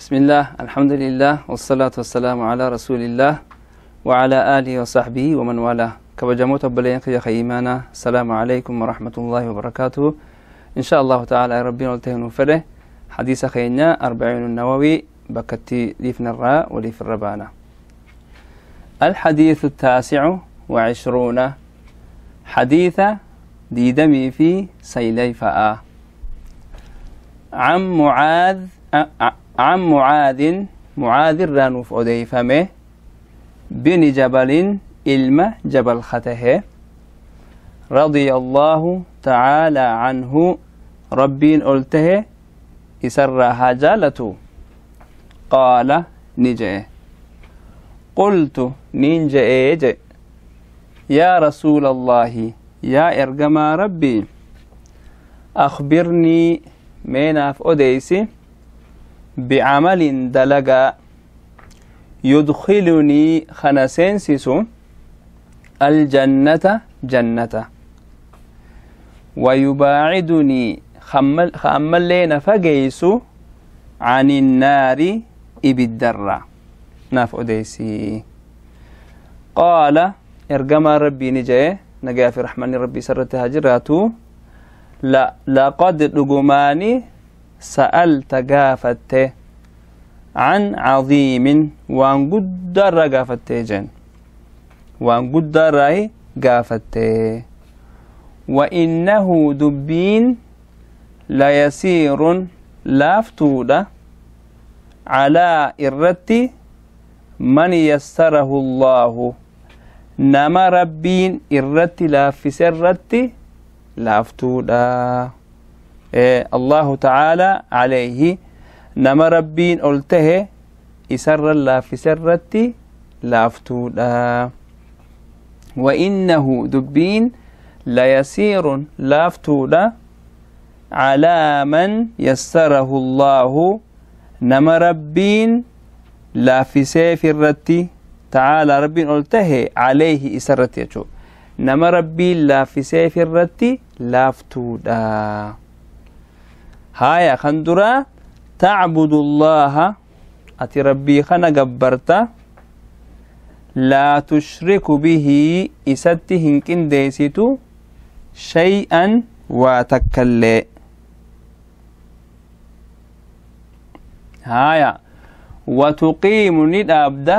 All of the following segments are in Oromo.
بسم الله، الحمد لله، والصلاة والسلام على رسول الله وعلى آله وصحبه ومن والاه. كبجموت بلين خي إيمانا، السلام عليكم ورحمة الله وبركاته. إن شاء الله تعالى ربنا ولتهن فله حديث خينا أربعين النووي بكتي ليفنا الراء وليف الربانة. الحديث 29، حديث ديدمي في سيليفاء، عن معاذ، عن معاذ، معاذ الرانوف أديفمه، بن جبل، إلما جبل خته، رضي الله تعالى عنه، ربين قلته إسرها جالته، قال نجئ: قلت نينجئ يا رسول الله، يا إرجما ربي، أخبرني ميناف أديسي، بعمل دلقا، يدخلني خنسينسس، الجنة جنة، ويباعدني خمل لنا فجيس، عن النار إبدرة، ناف أديسي. قال إرجما ربي نجي نجا في رحمن ربي سرتها جراتو: لا لقد رجماني سألت قافت عن عظيم، وان قدر قافت جن، وان قدر قافت، وإنه دبين ليسير لافتودة على إرتي من يسره الله، نما ربين إرتي لافسرتي لافتودا إيه الله تعالى عليه، نما ربين قلته إسر لافسرتي لافتودا. وإنه دبين ليسير لافتودا على من يسره الله، نما ربين لافسي في الرتي تعالى ربين قلته عليه إسرت يجو، نما ربي لافسي في الرتي لافتودا. هايا خندرا: تعبد الله، أتي ربي خنا جبرتا، لا تشرك به، إستي هنكن ديسيتو، شيئا وتكلي. هايا وتقيم ندابدا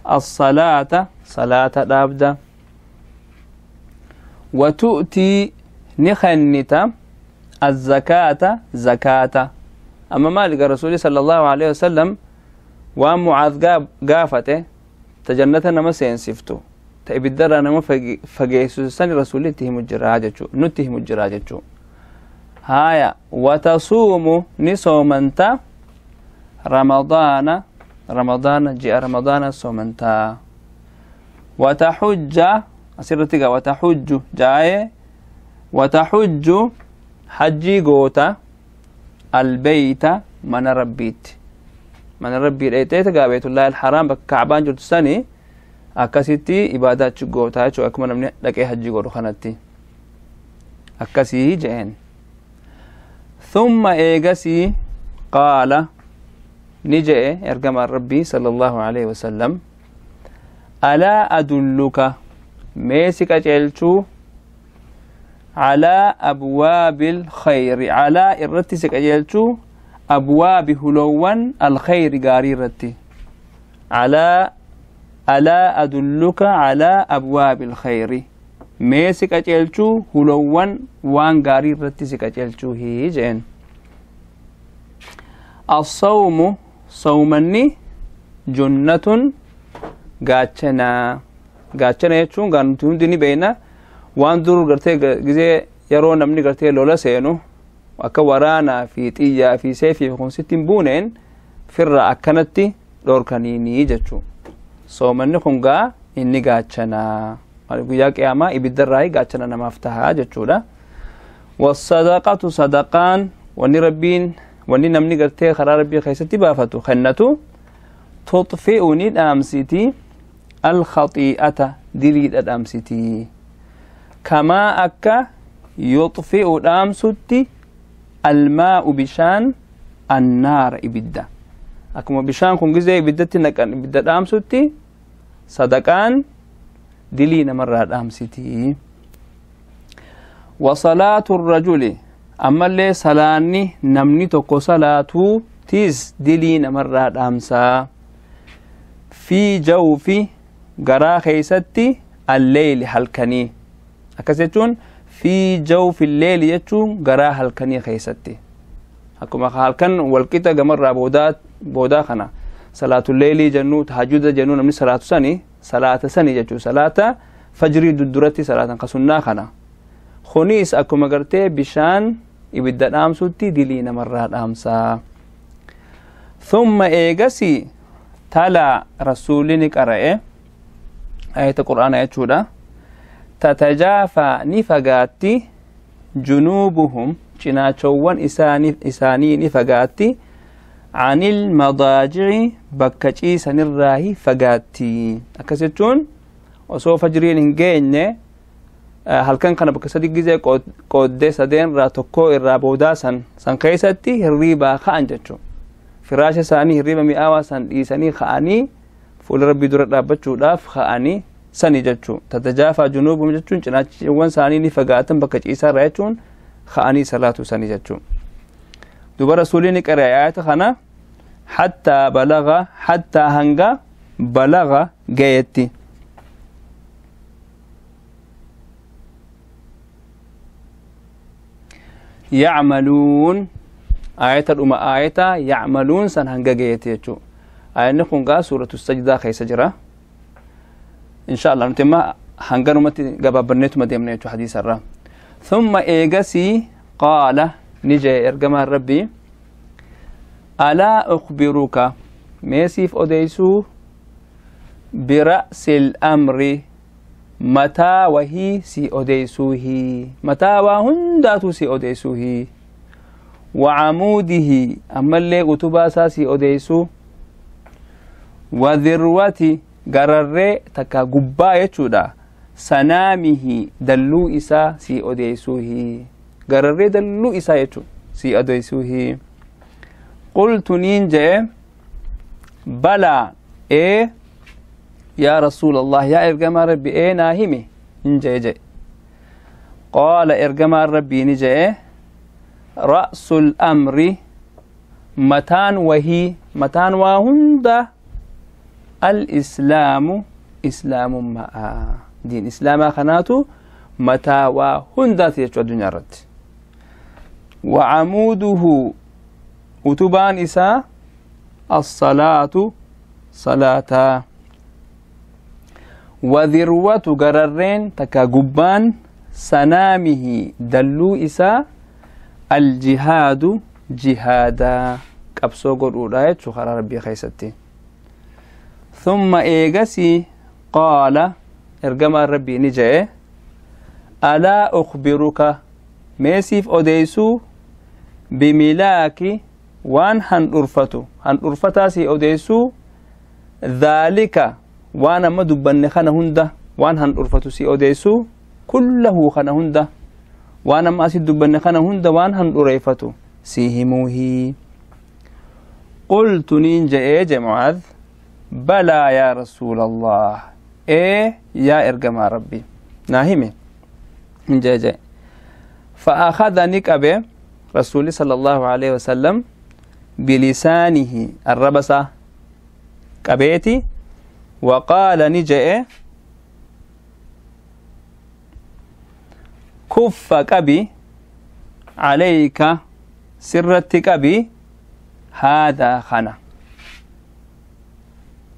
الصلاة، صلاة دابدا، وتؤتي نخنتا الزكاة، زكاة. أما مالك رسول صلى الله عليه وسلم ومعاذ قافته تجنة نما سينسفتو تأبدر نما فجيسو سن رسول تهم الجراجة نتهم الجراجة. هايا وتصوم نصومنتا رمضان، رمضان جاء رمضان صومنتا، وتحج أسيرتك، وتحج جاي، وتحج حجي غوتا البيت من ربيت، من ربي رأيت بيت الله الحرام بكعبان جرت سني أكاسيتي إبادات غوتا شو أكمل من لك حجي غورو خنتي أكاسي جين. ثم إيجاسي قال نجئ إرجم ربي صلى الله عليه وسلم: ألا أدلك، ميسك أجلتو، على أبواب الخير، على إرتسك أجلتو، أبواب هلوان الخير قاريرتي، على ألا أدلك على أبواب الخير، ميسك أجلتو هلوان وان قاريرتسك أجلتو هي جين. الصوم صومني جنة gaachana. Gaachana jechuun gaa nuti hundi ni beekna, waan dur gartee gizee yeroo namni gartee lola seenu akka waraanaa fi xiyyaa fi seefii fi kun sitti hin buuneen firra akkanatti dhorkaniini jechuu. Soomanni kun gaa inni gaachana, guyyaa qiyaamaa ibiddarraa gaachana namaaf tahaa jechuudha. والصدقة صدقان، wanni rabbiin wanni namni gartee karaa rabbii keessatti baafatu kennatu، تطفئ ni dhaamsiti، الخطيئة diliidha dhaamsiti، كما akka يطفئ dhaamsutti، الماء bishaan، النار ibidda. Akkuma bishaan kun gizee ibiddatti naqan ibidda dhaamsutti sadaqaan dilii namarraa dhaamsiti. Wasalaatu rajuli ammallee salaanni namni tokko salaatuu tiis dilii namarraa dhaamsaa. Fi jawfi garaa keeysatti alleeyli halkanii. Akkas jechuun fi jawfi lleeyli jechuun garaa halkanii keeysatti. Akkuma halkan walqixa gamarraa boodaa kana salaatu leelii jennu tahajjuda jennu namni salaatu sani salaata sani jechuu salaata fajrii dudduratti salaatan ka sunnaa kana. Kunis akkuma gartee bishaan ibidda dhaamsutti dilii namarraa dhaamsaa. Thumma eegasi talaa rasuulli ni qara'e ayata qur'aana jechuudha. Tatajaafaa ni fagaatti junuubuhum cinaachowwan isaanii ni fagaatti anil madaajici bakka ciisanirraahi fagaatti. Akkas jechuun osoo fajriin hin geenye halkan kana bakka sadi gizee qooddee sadeen irraa tokko irraa boodaa san keessatti hirriibaa ka'an jechuu. Firaasha isaanii hirriiba mi'aawaa san dhiisanii ka'anii fuula rabbii dura dhaabbachuudhaaf ka'anii sani jechuu. Tatajaafaa junuubuhum jechuun cinaachiiwwan isaanii ni fagaatan bakka ciisaarraa jechuun ka'anii salaatu sani jechuu. Duba rasuulli ni qara'e ayata kana hattaa balaga hattaa hanga balaga gayetti. Yacmaluun ayata dhuma ayata yacmaluun san hanga gayetti jechuu. Ayanni kun gaa suuratu sajdaa keessa jira. Insha Allah nuti amma hanganumatti gabaabbanneetuma deemna jechuu hadiisarraa. Thumma eegasii qaala ni jee ergamaan rabbii alaa ukhbiruka meesiif odeysuu bira'sil amri mataa wahii si odeysuuhi mataa waa hundaatu si odeysuuhi wacamuudihi ammallee utubaa isaa si odeysuu wadhirwati gararree takka gubbaa jechuudha sanaamihi dalluu isaa si odeysuuhi gararree dalluu isaa jechuu si odeysuuhi. Qultu niin jee balaa ee yaa rasuulallah yaa ergamaa rabbi ee naa himi hin jee jee. Qaala ergamaan rabbii ni jee ra'sul amri mataan wahii mataan waa hunda al-islaamu islaamummaa diin islaamaa kanaatu mataa waa hundaati jechuu addunyaa irratti. Wacamuuduhu utubaan isaa assalaatu salaataa. Wadhirwatu gararreen takka gubbaan sanaamihi dalluu isaa aljihaadu jihaadaa qabsoo godhuudha jechuu karaa rabbii keessatti. Thumma eegasii qaala ergamaan rabbii ni jee alaa ukhbiruka meesiif odeysuu bimilaaki waan handhurfatu handhurfataa si odeysuu dhaalika waan amma dubbanne kana hunda waan handhurfatu si odeysuu kullahu kana hunda waan amma asi dubbanne kana hunda waan handhureeffatu si himuuhi. Qultu niin je'ee je Mucaadh balaa yaa rasuulallah ee yaa ergamaa rabbii naa himi hin jee jee. فأخذ نكبه رسول صلى الله عليه وسلم بلسانه الربسة كبيتي وقال نجئ كف كبي عليك سرت كبي هذا خنا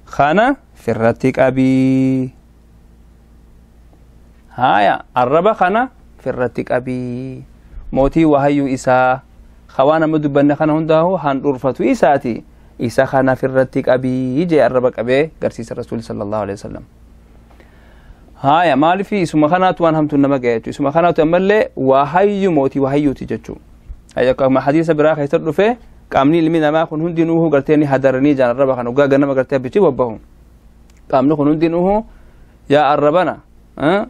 خنا فرتك أبي هايا الربا خنا فرتك أبي موتي وهيو إسا خوانا مدبن خنا هنده هن رفتو إساتي إسا خنا فرتك أبي جي الربا أبي قرسيس الرسول صلى الله عليه وسلم. هايا مالي في اسم خنات وان همتو نما جيتو اسم خنات أملي وهيو موتي وهيو تجتشو أيا كما حديث براخ يتردو فيه قامني لمن ما خن هندي نوه قرتيني هدرني جان الربا خن وقا نما قرتي بيتي وبهم قامني خن هندي نوه يا الربنا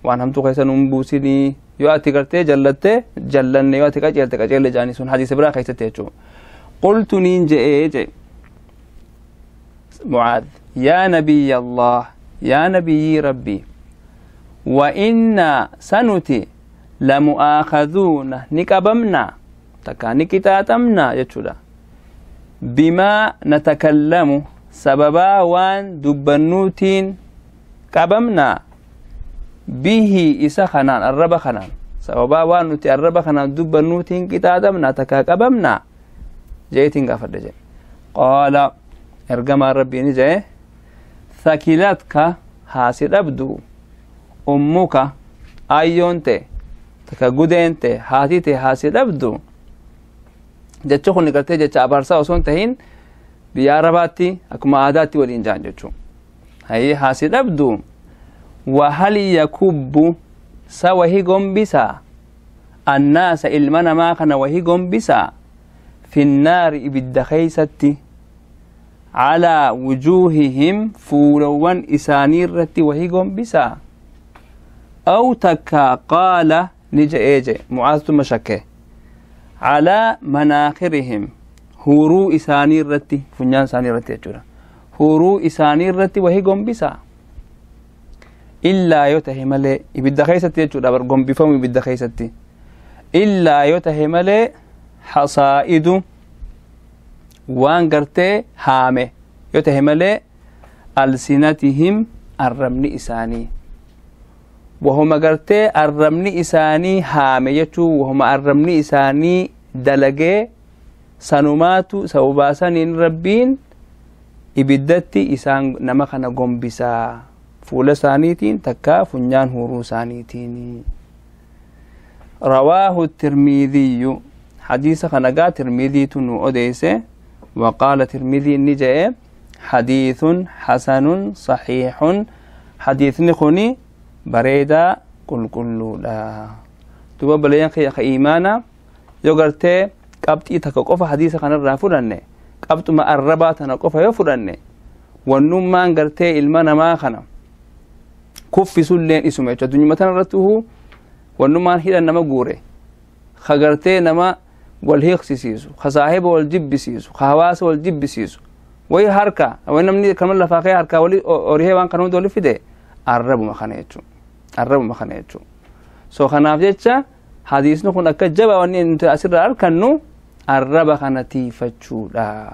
وان همتو خيسن بوسيني يو اتي قرتي جلته جلني يو اتي قجلت قجل جاني سن حديث براخ يتتجو. قلت نين جي جي Mucaad, yaa nabiyya Allah, yaa nabiyyii Rabbii, wa innaa sanuti lamu'aakhaduuna ni qabamna takkaa ni qixaaxamna jechuudha, bimaa natakallamu sababaa waan dubbannuutiin qabamna, bihi isa kanaan arraba kanaan sababaa waan nuti arraba kanaan dubbannuutiin qixaaxamna takkaa qabamna jeetiin gaafadhe jedhe. Qaala ergamaan Rabbii ni jedhe, thakilatka haasi dhabdu ummuka ayyoon ta'e takka gudeen ta'e haati ta'e haasi dhabdu. Jecha kun gartee jecha abaarsaa osoo hin tahin biyya Arabaatti akkuma aadaatti waliin jaan jechuu. Hayyee haasi dhabdu wahal yakubbu sa wahi gombisaa annaasa ilma namaa kana wahi gombisaa finnaari ibidda keeysatti calaa wujuuhihim fuulawwan isaanii irratti wahi gombisaa aw takkaa qaala ni je'ee je'e Mucaaztuma shakke calaa manaakhirihim huuruu isaanii irratti funyaan isaanii irratti jechuudha huuruu isaanii irratti wahi gombisaa illaa yoo tahe malee ibidda keeysatti jechuudha bar gombifamu ibidda keeysatti illaa yoo tahe malee hasaa'idu waan gartee haame yoo tahe malee alsinatihim arrabni isaanii wahuma gartee arrabni isaanii haame jechuu wahuma arrabni isaanii dalagee sanumaatu sababaa saniin Rabbiin ibiddatti isaan nama kana gombisaa fuula isaaniitiin takkaa funyaan huuruu isaaniitiin. Rawaahu Tirmiidiyyu hadiisa kana gaa Tirmiidiitu nu odeeyse. وقال ترمذي نجأ حديث حسن صحيح حديث نخوني بريدا قل قل لا دوبا بلين خي إيمانا يوغرتي قبطي تكا حديث خان الرافرنة قبط ما الربا تنقف يفرنة والنوم غرتي المنا ما خنا كف سلين اسمه الدنيا متن رته والنوم هي نما غوري خغرتي نما والهيخسيسو خصاحب والجبسيسو خواس والجبسيسو وي حركة وين كمان لفاقي حركة ولي أوريه وان كانوا دولي فيده الرب ما خنيتشو الرب ما خنيتشو سو خناف جتشا حديث نكون أكجبا واني أنت أسر أركنو الرب خنتي فتشو لا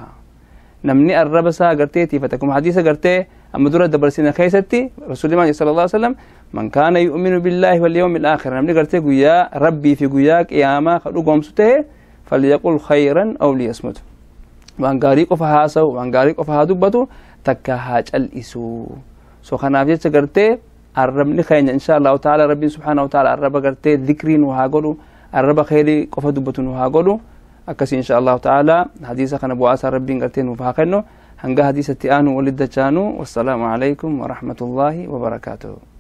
نمني الرب سا قرتي فتكم حديث قرتي أما دورة دبرسينا خيستي رسول الله صلى الله عليه وسلم من كان يؤمن بالله واليوم الآخر نمني قرتي قيا ربي في قياك ياما خلو قوم فليقل خيرا أو ليصمت وان غاري قف هاسو وان غاري قف هادبتو تكا هاج الإسو سو خناف جتشا قرتي الرب نخين إن شاء الله تعالى ربي سبحانه وتعالى الرب قرتي ذكرين وهاقولو الرب خيري قف دبتو وهاقولو أكسي إن شاء الله تعالى حديثة خنا بواسا ربي قرتين وفاقنو هنگا حديثة تيانو ولد جانو والسلام عليكم ورحمة الله وبركاته.